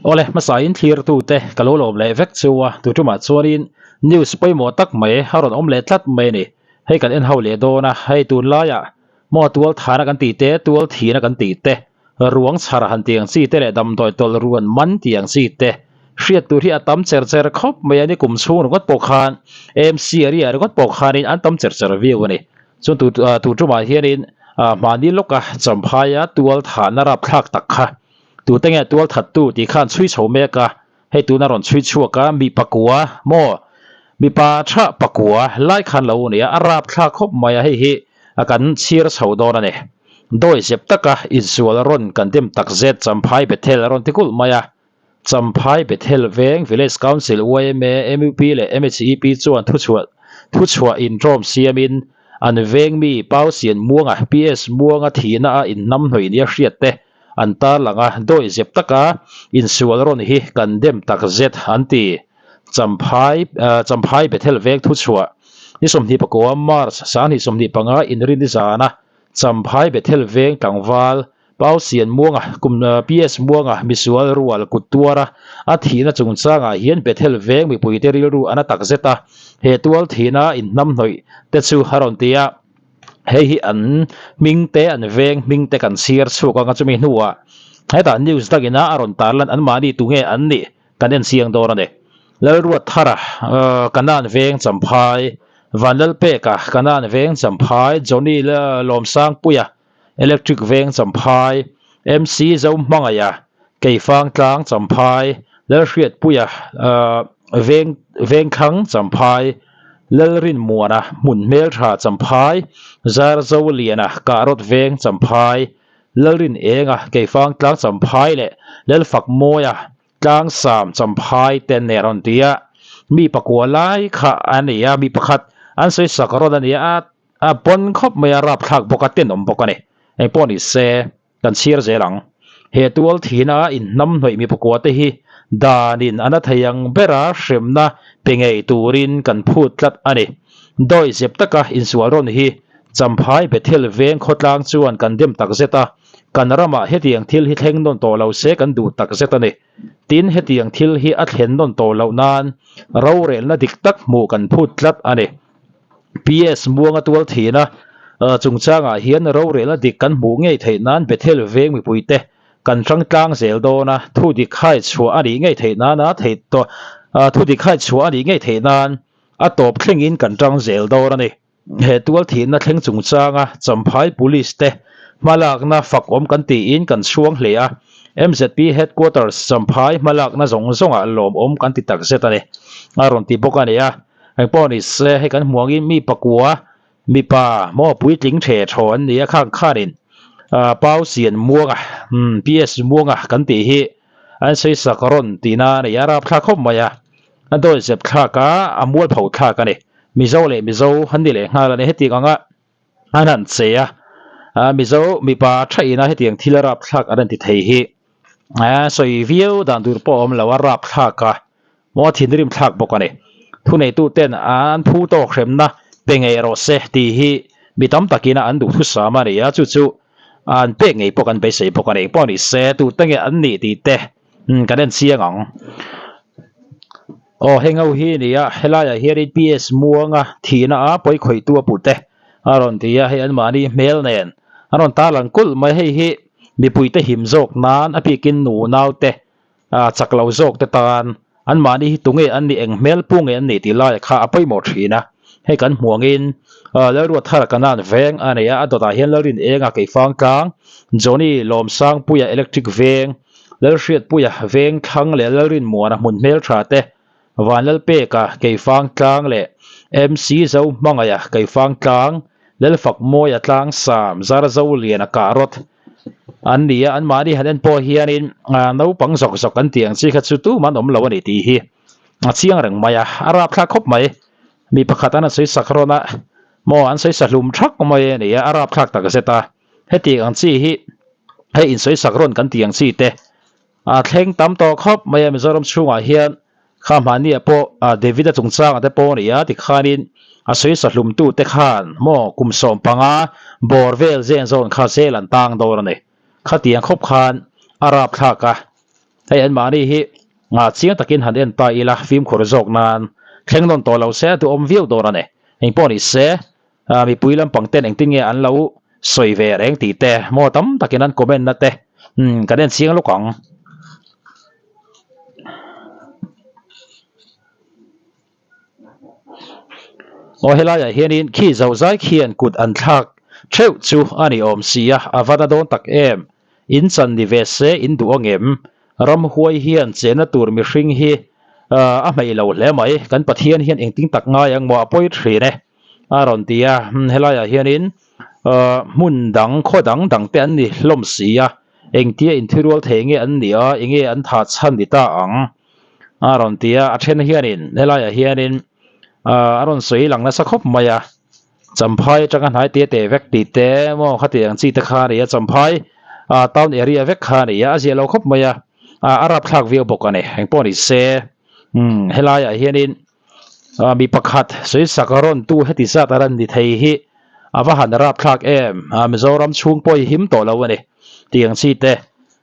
Awle, hmasain thlirtute ka lo lawm leh vek chu a, tu tumah chuanin news pawimawh tak mai a rawn awm leh tlat mai a ni. Hei kan en ho leh dawn a, hei tunlaiah maw tual thana kan tih te, tual thihna kan tih te, ruang chhar han tih ang chi te leh damdawi tawlh ruan man tih ang chi te hriat tur hi a tam cher cher khawp mai a ni. Kum chhung ringawt pawh khan AMC area ringawt pawh khanin an tam cher cher viau a ni. Chuan tu tu tumah hianin mahni lawka Champhaia tual thahna rapthlak tak kha Tute nge tual thattu tih khan chhui chho mek a, hei tuna rawn chhui chhuak a, mi pakua maw? Mipa tha pakua lai khan lo nia, a rap thlak khawp mai a, hei hi a kan chhir chho dawn a ni. Dawi zep taka insual rawn kan dem tak zet Champhai Bethel a rawn ti kulh mai a, Champhai Bethel Veng Village Council yma, mup leh MHEP chuan thuchhuah thuchhuah intawm siamin an veng mi Pau Sian Muanga, PS Muanga thihna a inhnamhnawih nia hriat te An tarlang a, dawi zep taka insual rawn hi kan dem tak zet an ti. Champhai Champhai Bethel veng thuchhuah ni 29 March sanghnih 25 inrin zana Champhai Bethel veng tlangval Pau Sian Muanga kum PS Muanga misual rual kut tuara a thihna chungchangah hian Bethel veng mipuite rilru a na tak zet a, he tual thihna inhnamhnawih te chu a rawn ti a. Hei hi an hming te an veng hming te kan chhiar chhuak ang a chumi hnuah hetah news dangin a rawn tar lan anmahni tunge an nih kan en chiang dawn a ni. Lalruatthara Kanan veng Champhai, Vanlalpeka Kanan veng Champhai, Johnny Lawmsangpuia Electric veng Champhai, MC Zohmangaia Keifang tlang Champhai, Lalhriatpuia veng Vengthlang Champhai, Lalrinmuana hmun hmeltha Champhai, Zarzoliana Kahrawt veng Champhai, Lalrinenga Keifang tlang Champhai leh Lalfakmawia Tlangsam Champhai te nen rawn ti a, mi pakua lai kha a ni a, mi pakhat an sawi sak rawn a ni a, a pawn khawp mai a, rapthlak bawk a, tenawm bawk a ni. Engpawh ni se. Kan chhiar zel ang. He tual thihna inhnamhnawih mi pakua te hi danin a na thei ang bera hremna pe ngei turin kan phut tlat a ni. Dawi zep taka insual rawn hi Champhai Bethel veng khawtlang chuan kan dem takzet a, kan ramah hetiang thil hi thleng nawn tawh lo se kan duh takzet a ni. Tin, hetiang thil hi a thlen nawn tawh loh nan rorelna dik tak hmuh kan phut tlat a ni. PS Muanga tual thihna chungchangah hian rorelna dik kan hmuh ngei theih nan Bethel veng mipuite kan hrangtlang zel dawn a, thu dik hai chhuah a nih ngei theih nana theih tawh thu dik hai chhuah a nih ngei theih nan a tawp thlengin kan tang zel dawn a ni. He tual thihna thleng chungchanga Champhai Police te hmalakna fak awm kan tiin kan chhuang hle a, MZP Headquarters Champhai hmalakna zawng zawngah lawmawm kan ti takzet a ni, a rawn ti bawk a ni a. Engpawh ni se, hei kan hmuh angin mi pakua mipa maw puitling the thaw an ni a, khang khanin Pau Sian Muanga, PS Muanga kan tih hi an sawi sak rawn tihna a ni a, rapthlak khawp mai a, a dawi zep thlak a, a mualpho thlak a ni. Mizo leh Mizo an ni leh nghal a ni. Hetiang anga an han che a, Mizo mipa thaina hetiang thil a rapthlak an rawn ti thei hi sawi viau dan tur pawh a awm lo a, rapthlak a. Maw thinrim thlak bawk a ni. Thuneituten an phu tawk hremna pe ngei rawh se tih hi mi tam takin an duhthusam a ni a, chu chu an pek ngei pawh kan beisei bawk a ni. Pawh ni se tute nge an nih tih te kan en chiang ang. Aw heng ho hi a ni a, helaiah hianin PS Muanga thihna a pawi khawihtu a pute a rawn ti a, hei anmahni hmel nen an rawn tarlang kulh mai. Hei hi mipuite him zawk nan a bikin nu naute A chak lo zawk te tan anmahni hi tunge an nih, eng hmel pu nge an nih tih lai kha a pawimawh thin a. Hei kan hmuh angin Lalruat Thara Kanan veng a nei a, a dawtah hian Lalrin Enga Keifang tlang, Johnny Lawmsangpuia Electric veng, Lalhriatpuia veng thlang leh Lalrin Muana hmun hmeltha te, Vanlalpeka Keifang tlang leh MC Zohmangaia Keifang tlang, Lalfakmawia Tlangsam, Zarzoliana Kahrawt, An ni a, anmahni han en pawh hianin naupang zawk zawk an tih ang chi kha chu tumah an awm lo a ni tih hi a chiang reng mai a, a rapthlak khawp mai. Mi pakhat an sawi sak rawn a, maw an sawi sa hlum thak mai a ni a, a rapthlak tak zet a. Hetiang ang chi hi hei insawi sak rawn kan tih ang chi te a thleng tam tawh khawp mai a Mizoram chhungah hian. Kha hmahniah pawh David-a chungchangah te pawh a ni a, tikhanin a sawi sa hlumtute khan maw kum 15 bawr vel zen zawn kha zel an tang dawn a ni. Khatiang khawp khan a rapthlak a. Hei anmahni hi chiang takin han en ta ila fimkhur zawk nan thleng nawn tawh lo se a duhawm viau dawn a ni. Engpawh ni se mipui lampang ten engtin nge an lo sawi ve reng tih te maw tam takin an comment na te kan en chiang lawk ang. Aw helaiah hianin khi zo zai khian kut an thlak theuh chu a ni awm si a, a va na dawn tak em? In chan ni ve se in duh angem? Ramhuai hian chenna tur mihring hi a hmeih lo hle mai, kan Pathian hian engtin tak ngai ang maw a pawi thin e a rawn ti a, helaiah hianin hmun dang khaw dang dang te an ni hlawm si a, engtia inthirual thei nge an nih a, enge an thah chhan ni ta ang? A rawn ti a, a then hianin helaiah hianin ah a rawn sawi lang nasa khawp mai a, Champhai atanga hnai te te vek tih te maw khati ang chi te kha a ni a, Champhai ah town area vek kha a ni a, a ziah lo khawp mai a, ah a rapthlak viau bawk a ni, engpawh ni se umm helaiah hianin ah mi pakhat sawi sak rawn tu heti zat a rawn ni thei hi a va han rapthlak em, ah Mizoram chhung pawh hi him tawh lo a ni tih ang chi te.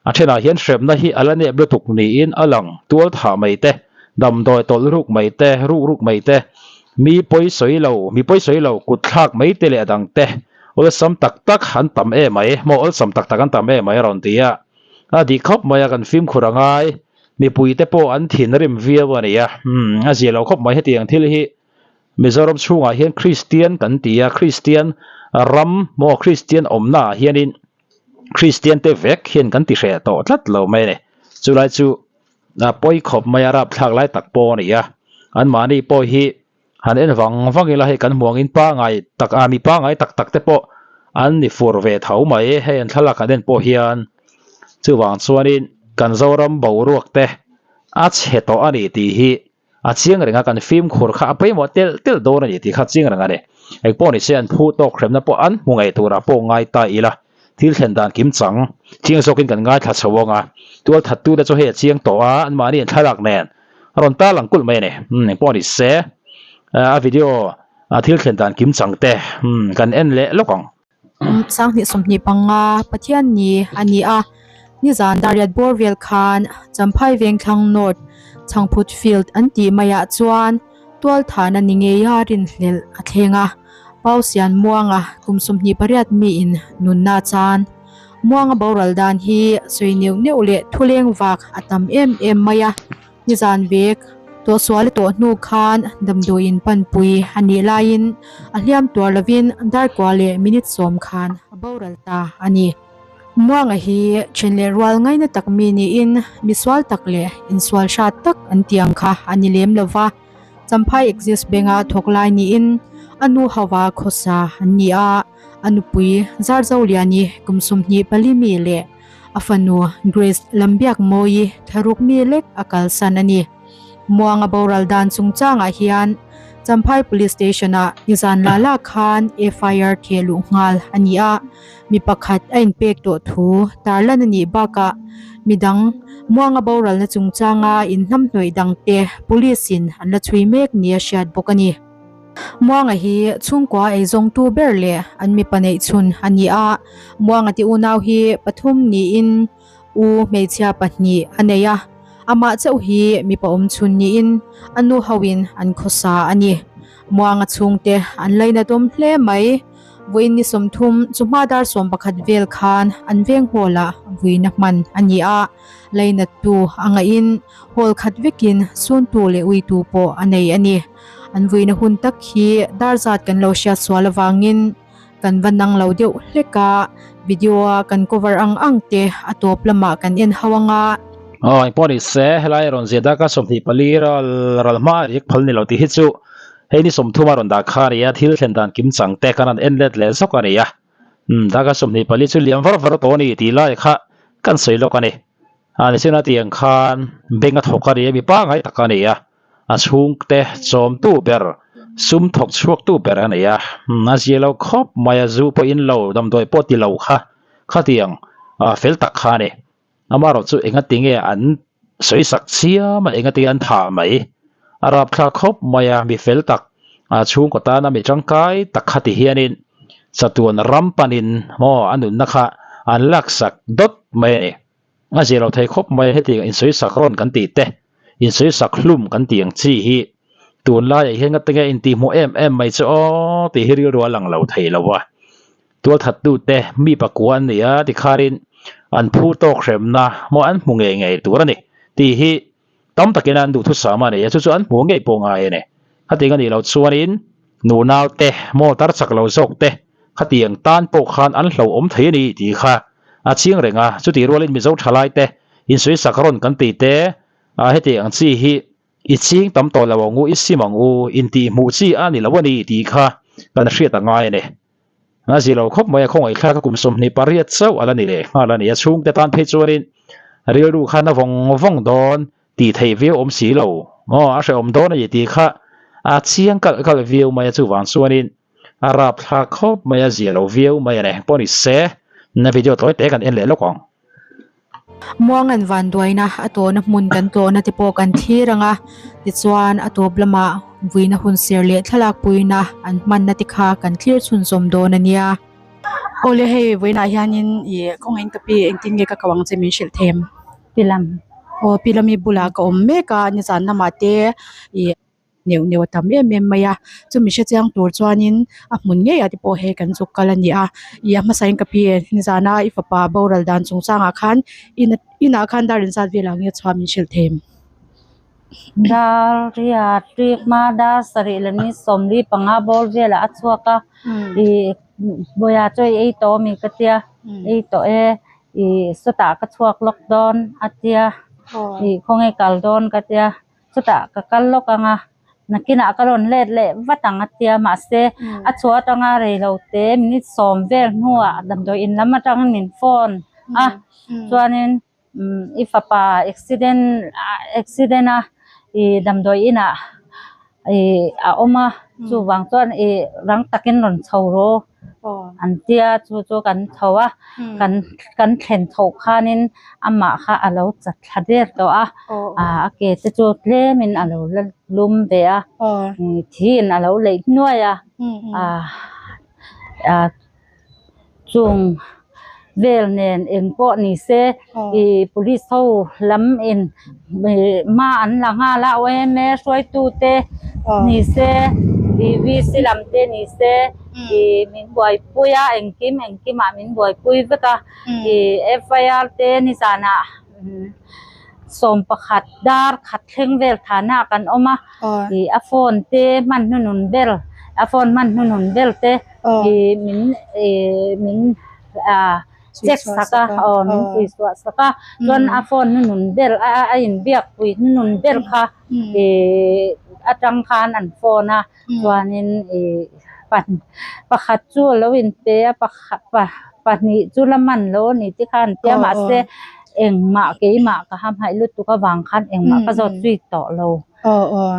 A thenah hian hremna hi a la nep lutuk niin a lang, tual thah mai te, damdawi tawlh ruk mai te, ruk ruk mai te, mi pawi sawi lo, mi pawi sawi lo, kut thlak mai te leh a dang te, awlsam tak tak an tam em mai, maw awlsam tak tak an tam em mai a rawn ti a. A dik khawp mai a, kan fimkhur a ngai, mipui te pawh an thinrim viau a nia, umm a zia lo khawp mai hetiang thil hi Mizoram chhungah hian Kristian kan ti a, Kristian ram maw Kristian awmna ah hianin Kristian te vek hian kan ti hreh tawh tlat lo mai a ni. Chulai chu a pawi khawp mai a rapthlak lai tak pawh a ni a. Anmahni pawh hi han en vang vang ila hei kan hmuh angin pangai tak a mi pangai tak tak te pawh an ni fur ve tho mai. Hei an thlalak han en pawh hian chuvang chuanin kan Zoram boruak te a chhe tawh a ni tih hi A chiang reng a, kan fimkhur kha a pawimawh telh telh dawn a ni tih kha chiang reng a ni. Engpawh ni se an phu tawk hremna pawh an hmu ngei turah pawh ngai ta ila, thil thlen dan kim chang chiang zawkin kan ngaithla chho ang a, tual thattute chu hei a chiang tawh a, anmahni an thlalak nen a rawn tar lang kulh mai a ni. Engpawh ni se a video a thil thlen dan kim chang te kan en leh lawk ang. Sanghnih 25 Pathian ni a ni a, nizan Dariat bawr vel khan Champhai Vengthlang North Chhangphut Field an tih maiah chuan tualthahna ni ngeia rinhlelh a thleng a, Pausian Muanga kum 28 miin nunna a chan. Muanga boral dan hi sawi neuh neuh leh thuleng vak a tam em em mai a. Nizan vek, tawhsual a tawh hnu khan damdawiin panpui a nih laiin a hliam tuar lovin darkua leh minute sawm khan a boral ta a ni. Muanga hi then leh rual ngaina tak mi niin misual tak leh insual hrat tak an ti ang kha a ni lem lo va, Champhai Axis Bank-a thawk lai niin a nu hauva khawsa an ni a, a nupui Zarzoliani kum 24 mi leh A fanu Grace Lambiakmawii thlaruk mi lek a kalsan a ni. Muanga boral dan chungchangah hian Champhai Police Station-ah nizan la la khan FIR theh luh nghal a ni a, mi pakhat a inpek tawh thu tarlan a nih bakah midang Muanga boralna chungchanga inhnamhnawih dangte Police-in an la chhui mek nia hriat bawk a ni. Muanga hi chhungkua eizawngtu ber leh an mipa neih chhun a ni a, Muanga te unau hi pathum niin u hmeichhia pahnih a nei a, amah chauh hi mipa awm chhun niin a nu hoin an khawsa a ni. Muanga chhungte an lainatawm hle mai. Vawiin ni 30 chu hma dar 11 vel khan an veng hall ah vuina hman a ni a, lainattu a ngaihin hall khat vekin suntu leh uitu pawh a nei a ni. An vuina hun tak hi dar zat kan lo hriat sual avangin kan va nang lo deuh hlek a, video a kan cover ang ang te a tawp lamah kan en ho anga. Aw engpawh ni se, helai rawn zia daka 24 ral ral hma a riak phal ni lo tih hi chu hei ni 30 a rawn dah kha a ni a, thil thlen dan kim chang te kan han en let leh zawk a ni a, umm daka 24 chu liam var var tawh a ni tih lai kha kan sawi lawk a ni. A ni chuan a tih ang khan beng a thawk a ni a, mi pangngai tak a ni a. A chhungte chawmtu ber, sum thawk chhuaktu ber a nei a, a zia lo khawp mai a, zu pawh in lo, damdawi pawh ti lo kha khatiang fel tak kha a ni. Amaherawh chu engati nge an sawi sak chiam a, engati nge an thah mai? A rapthlak khawp mai a, mi fel tak, chhungkaw tana mi tangkai tak kha ti hianin chatuan ram panin maw a nunna kha an laksak dawt mai a ni. A zir lo thei khawp mai a, hetiang insawisak rawn kan tih te, insawisak hlum kan tih ang chi hi tunlaiah hian ngate nge intihhmuh em em mai chu aw tih hi rilru a lang lo thei lo a. Tualthattute mi pakua an ni a tikharin an phu tawk hremna maw an hmu ngei ngei tur a ni tih hi tam takin an duhthusam a ni a, chu chu an hmu ngei pawh ngai a ni. Khatiang a nih loh chuanin nunau te, maw tar chak lo zawk te khatiang tan pawh khan an hlauhawm thei a ni tih kha a chiang reng a, chutih rualin Mizo thalai te insawisak rawn kan tih te a hetiang ang chi hi i ching tam tawh lo ang u, i sim ang u, intihhmuh chi a ni lo a ni tih kha kan hriat a ngai a ni. A zi lo khawp mai a, khawngaihthlak a kum 28 chauh a la ni leh nghal a ni. A chhungte tan phei chuanin rilru khan a vawng vawng dawn tih theih viau awm si lo maw, a hrehawm dawn a ni tih kha a chiang kalh kalh viau mai a, chuvang chuanin a rapthlak khawp mai a, zia lo viau mai a ni. Pawh ni se, na video tawi te kan en leh lawk ang. Muangan vanduaina a tawhna hmun kan tlawhna te pawh kan thlir ang a, tichuan a tawp lamah vuina hun ser leh thlalak puina an hmanna te kha kan thlir chhunzawm dawn a nia. Awle hei vawiinah hianin ih kawngin ka pi engtin nge ka ko ang che min hrilh them? Pi lam. Aw pi lami bulah ka awm mek a nizan lamah te ih. neuh neuh a tam em em mai a chumi hre chiang tur chuanin a hmun ngeiah te pawh hei kan zuk kal a ni a ih a hmasa in ka pi e nizana i fapa boral dan chung changah khan in inah khan dar inzat velah nge chhuah min hrilh them. Dar riat rik hma dar sarih leh ni 45 bawr velah a chhuak a ih bawiha chu ei ei tawh ami ka tia ei tawh e ih sawtah ka chhuak lawk dawn a tia ih khawnge kal dawn ka tia. Chutah ka kal lawk ang a, nakinah ka rawn let leh vat ang a tia mahse a chhuah atanga rei lo te minute sawm vel hnuah damdawi in lam atangin min phone a chuanin i fapa accident accident a ih damdawi inah ih a awm a chuvang chuan ih rang takin rawn chho rawh. An tia chu chu kan tho a, kan kan thlen tho khanin amah kha a lo chat thla der tawh a, a ke te chu tlemin a lo la lum ve a, thiin a lo leih hnuai a, chung vel nen eng pawh ni se ih police ho lam in hma an la nghal a yma hruaitu te ni se ih VC lam te ni se ih min buaipui a engkim engkim ah min buaipui vek a ih FIR te nizanah 11 dar khat thleng vel thana ah kan awm a ih a phone te hman hnunun ber a phone hman hnunun ber te ih min ih min ah check sak a aw min pui chhuah sak a chuan a phone hnunun ber a a inbiak pui hnunun ber kha ih atang khan an phone a chuanin ih pakhat chu a lo inpe a pakhat pahnih chu la man lo a ni te khan an tia mahse engmah keimah ka hamhaih lutuk avang khan engmah ka zawt zui tawh lo. Aw aw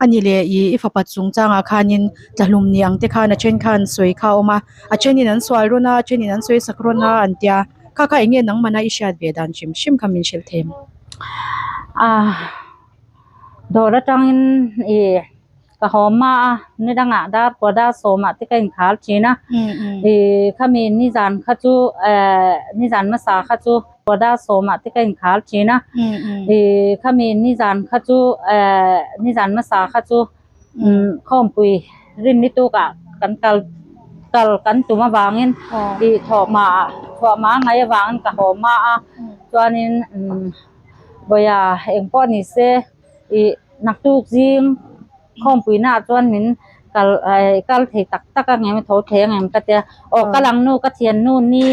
a ni leh ih i fapa chungchangah khanin tlahlum ni ang te khan a then khan sawi kha a awm a a thenin an sual rawn a a thenin an sawi sak rawn a an tia kha kha eng nge nangmahna i hriat ve dan hrim hrim kha min hrilh them. Ah dawr atangin ih ka haw hma a ni dangah dar kua dar sawmah te ka inkhar thin a ih khami nizan kha chu eh nizan hmasa kha chu kua dar sawmah te ka inkhar thin a ih khami nizan kha chu eh nizan hmasa kha chu khawmpui rin ni tukah kan kal kal kan tum avangin ih thawhhma thawhhma ngai avangin ka haw hma a chuanin vawiah engpawh ni se. Ih naktuk zing khawmpuina ah chuan min kal eh kal thei tak tak ang em tho thei ang em ka tia aw kal ang nu ka thiannu ni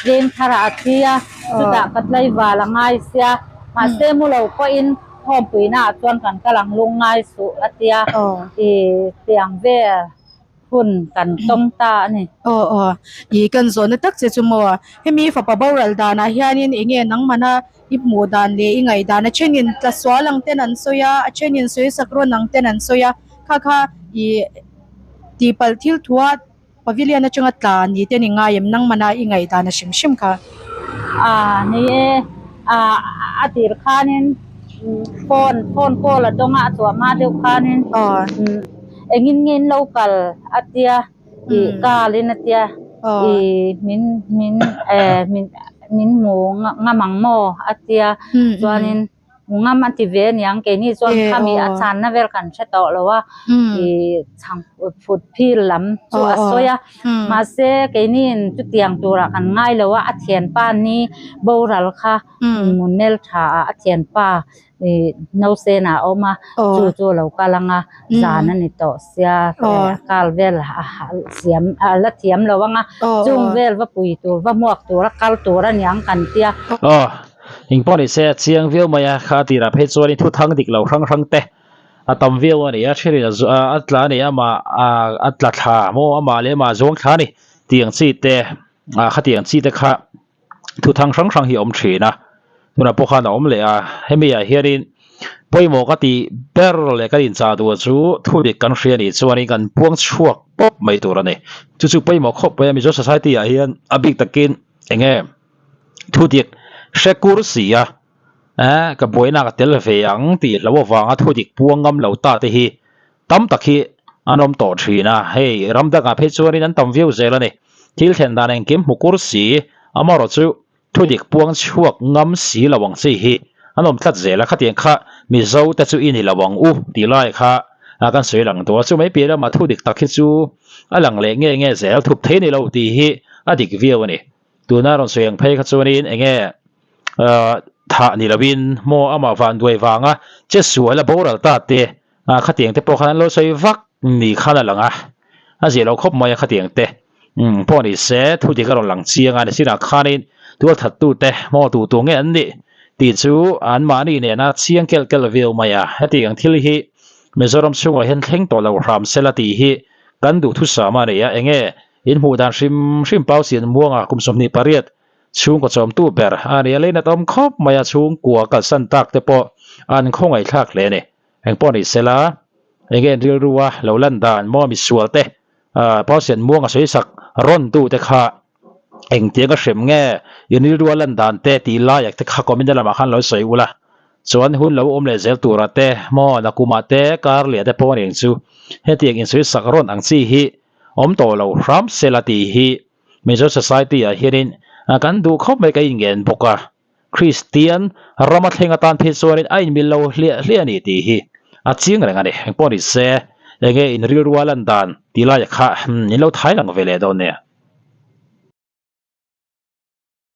veng thar ah a thi a chutah ka tlaival a ngai sia mahse mu lo pawhin khawmpuina ah chuan kan kal ang lung ngai suh a tia ih tiang vel. hun kan tawng ta a ni. Aw aw, i kan zawhna tak che chu maw? Hemi fapa boral danah hianin eng nge nangmahna i hmuh dan leh i ngaih dan a thenin tla sual ang ten an sawi a, a thenin sawi sak rawn ang ten an sawi a, kha kha i tihpalh thil thua pavilion atanga tla ni te ni ngai em nangmahna i ngaih dan a hrim hrim kha? A ni e, a tir khanin phone phone call a dawng a, a chhuah hma deuh khanin. Engin nge in lo kal a tia ih kal in a tia ih min min eh min min hmu ngam ang maw a tia chuanin hmu ngam a ti ve aniang keini chuan khami a chhanna vel kan hre tawh lo a ih chhang phut phil lam chu a sawi a mahse keiniin chutiang turah kan ngai lo a a thianpa ni boral kha nunel tha ah a thianpa ih nausen ah a awm a chu chu a lo kal ang a zan a ni tawh sia a kal vel a siam a la thiam lo ang a chung vel va pui tur va hmuak tur a kal tur a niang kan tia. Aw engpawh ni se a chiang viau mai a kha tirah phei chuanin thu thang dik lo hrang hrang te a tam viau a ni a thenin a a tla a ni amah a tla thla maw amah leh amah zawng thla a ni tiang chi te ah khatiang chi te kha. Thu thang hrang hrang hi a awm thin a, tunah pawh khan a awm leh a, hemi ah hianin pawimawh ka tih ber leh kan inchah duh chu thu dik kan hria nih chuanin kan puang chhuak pawp mai tur a ni. Chu chu pawimawh khawp mai a, Mizo society ah hian a bik takin eng nge thu dik hre kur si a, eh ka buaina ka tel ve ang tih hlo avanga thu dik puang ngam lo ta te hi tam tak hi an awm tawh thin a, hei ram dangah phei chuanin an tam viau zel a ni. Thil thlen dan engkim hmu kur si, amaherawh chu thu dik puang chhuak ngam si lo ang chi hi an awm tlat zel a, khatiang kha Mizo te chu i ni lo ang u tih lai kha kan sawi lang tawh a, chu mai piah lamah thu dik tak hi chu a lang leh nge nge zel thup thei ni lo tih hi a dik viau a ni. Tuna rawn sawi ang phei kha chuanin eng nge thah ni lovin maw amah vanduai vanga che sual a boral ta te Ah khatiang te pawh khan an lo sawi vak ni khan a lang a, a zia lo khawp mai a khatiang te. Umm pawh ni se thu dik a rawn lang chiang a ni sinah khanin tual that tu te maw tu tu nge an nih tih chu an mahni nena chiang kelh kelh viau mai a. Hetiang thil hi Mizoram chhungah hian thleng tawh lo hram sela tih hi kan duhthusam a ni a, enge in hmuh dan hrim hrim pau sian muanga kum 28 Chhungkaw chawmtu ber a ni a, leinat awm khawp mai a, chhungkua kalsan tak te pawh an khawngaihthlak hle a ni. Engpawh ni sela, enge an rilru a lo lan dan maw misual te, Pausian muang a sawi sak rawn tu te kha engtiang a hrem nge in rilru a lan dan te tih lai te kha comment na lamah khan lo sawi ula, chuan hun lo awm leh zel turah te maw nakumah te kar leh te pawh a ni ang chu hetiang in sawi sak rawn ang chi hi awm tawh lo hram sela tih hi Mizo society ah hianin kan duh khawp mai ka inngen bawk a, Kristian rama thleng atan phei chuanin a inmil lo hliah hliah a ni tih hi a chiang reng a ni. Engpawh ni se, enge in rilru a lan dan tih laia kha in lo thai lang ve leh dawn nia.